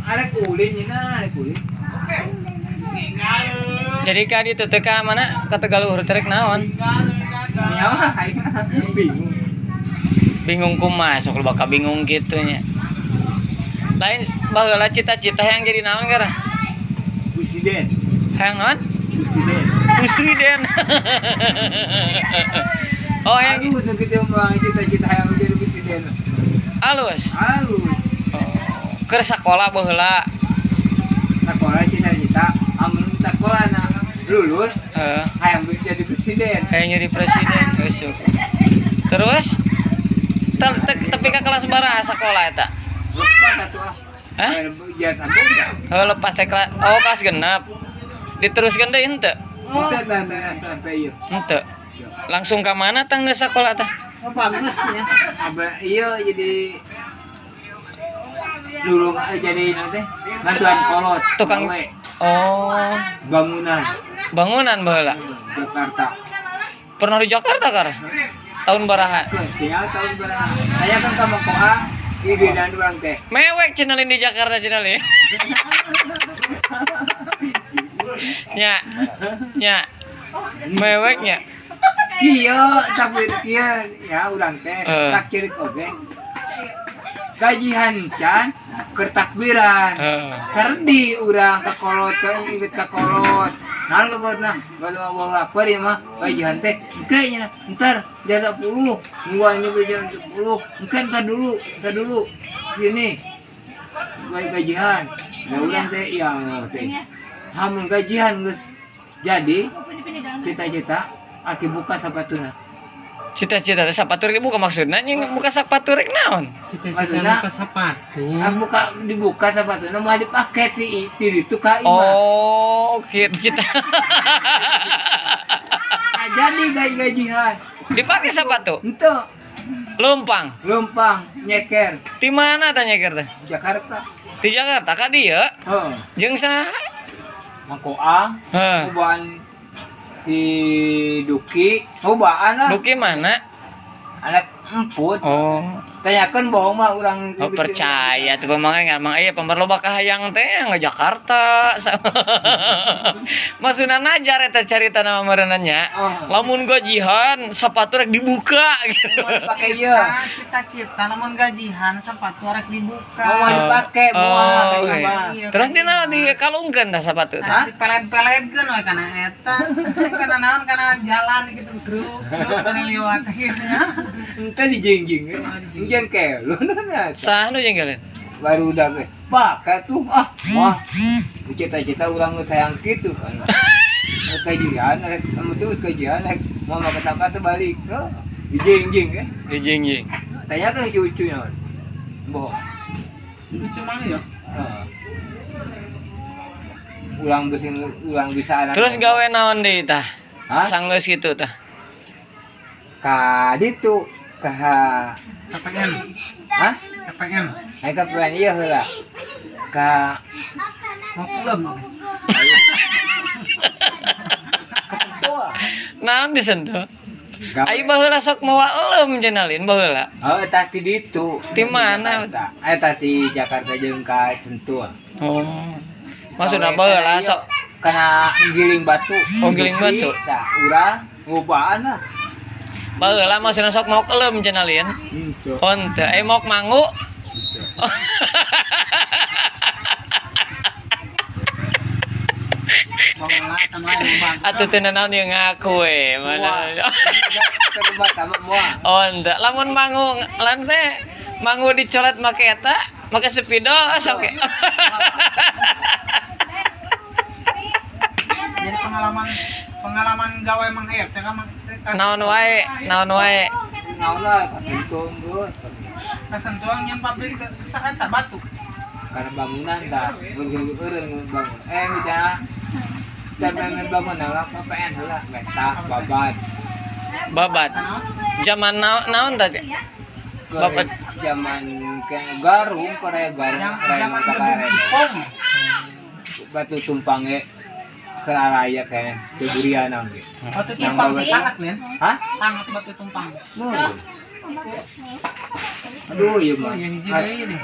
Arek ulin nya, arek ulin. Jadi ka ditu teh ka mana? Ka Tegaluhur teh rek naon? Nya mah aing bingung. Bingung kumaha sok lu bakal bingung kitu nya. Lain baheula cita-cita yang jadi naon gara? Presiden. Hayang naon? Presiden. Presiden. Oh, yang Halus nu kitu mah cita-cita hayang jadi presiden. Alus. Halus. Oh, keur sakola baheula. Sekolah cita-cita amun sekolah na lulus Heeh. hayang jadi presiden. Hayang jadi presiden. Geus syukur. Terus tepi ka kelas baraha sakola eta? Lepas atuh ah. Hah? Ya sambung dah. Oh, lepas teh kelas, oh kelas genap. Diteruskeun deui henteu? Henteu tah tah sampai ieu. Henteu. Langsung ka mana tah geus sakola teh? Oh, bagus ya. Apa iya jadi dulu jadi nanti bantuan kolot Tukang gawe, Oh, bangunan bangunan baheula. Jakarta. Pernah di Jakarta kar? Tahun baraha? Tinggal tahun berapa? Saya kan ka Mangkoa di dan urang teh. Mewek cenah lain di Jakarta cenah lain. Nya. Nya. Meweknya. Kieu tapi kieu ya urang teh Eh. tak cerik oge. Gajihan can keur takbiran. Heeh. Kerdi urang ka kolot ka inget ka kolot. Naon ka kolot nah, baru mau lapar ya mah gajihan teh. Engke nya ntar jam 10, nguannya jam 10. Engke ntar dulu, ntar dulu. Sini. Gajihan. Nah urang teh ya teh. Hamun gajihan geus jadi cita-cita aki buka sapatuna. Cita-cita teh sapatu rek dibuka maksudna nya buka sapatu rek naon? Cita-cita Maksudna? buka sepatu. Ah, buka dibuka sapatuna mau dipake ti ti ditu ka imah. Oh, gitu cita. Nah, jadi gaji-gajihan. Dipakai sepatu? Henteu. Lumpang. Lumpang nyeker Di mana tanya teh? Jakarta. Di Jakarta ka dieu? Heeh. Jeung saha? Mangkoa, Heh. ngobaan si Duki, ngobaan lah. Duki mana? Anak emput. Oh. Tanyakeun bohong mah urang. Oh, percaya tuh pemangan nggak mang iya pemerloba kahayang teh nggak Jakarta. Maksudna najar eta carita nama meureunan Oh. Lamun gajihan sepatu rek dibuka gitu. Mau dipake ieu. Cita-cita lamun gajihan sepatu rek dibuka. Mau dipake Oh, moal ka iya. imah. Terus dina dikalungkeun tah sepatu teh. Nah, dipelet-peletkeun we kana eta. Kana naon kana jalan gitu truk, truk kana liwat gitu ya. Henteu dijingjing. Jengkel. Saha nu jengkelin? Baru udah ge. Pakai tuh ah, wah. Cita-cita urang geus hayang kitu kan. Rek gajihan, rek kamu tuh gajihan, rek mau make tangka teh balik. Heuh. Dijingjing eh. Dijingjing. Tanya ke cucunya. Bohong. Lucu mana ya? Heeh. Ulang bisa ulang bisa anak. Terus gawe naon deui tah? Hah? Sanggeus kitu tah. Ka ditu ka KPN. Hah? KPN. Ai ka PN ieu heula. Ka Mau klub. Kesentuh. Naon disentuh? Gawe. Ai baheula sok mawa elem cenah lin baheula. Oh, eta ti ditu. Ti mana? Eta ti Jakarta jeung ka Sentul. Oh. Maksudna baheula sok kana giling batu. Oh, giling batu. Tah, urang ngubaan lah. Baheula maksudna sok mau kelem cenah lin. Henteu. Oh, henteu. Eh mau mangu. Atuh teu naon ieu ngaku we. Mana. Oh, henteu. Lamun mangu lan teh mangu dicolet make eta, make spidol sok. Jadi pengalaman gawe Mang Ayat teh ka Mang. Naon wae, naon wae. Naon lah kasentuh geus. Kasentuang yang pabrik saeta batu. Karena bangunan dah, begitu eureun bangun. Misalnya sampai bangun lah KPN heula meta babat. Babat. Zaman naon tadi? Babat zaman ke Garung, Korea Garung, Zaman gedung. Batu tumpang ge ke araya kayaknya, ke Buriana ge. Batu tumpang sangat nih. Hah? Sangat batu tumpang. Aduh, iya mah. Iya hiji deui nih.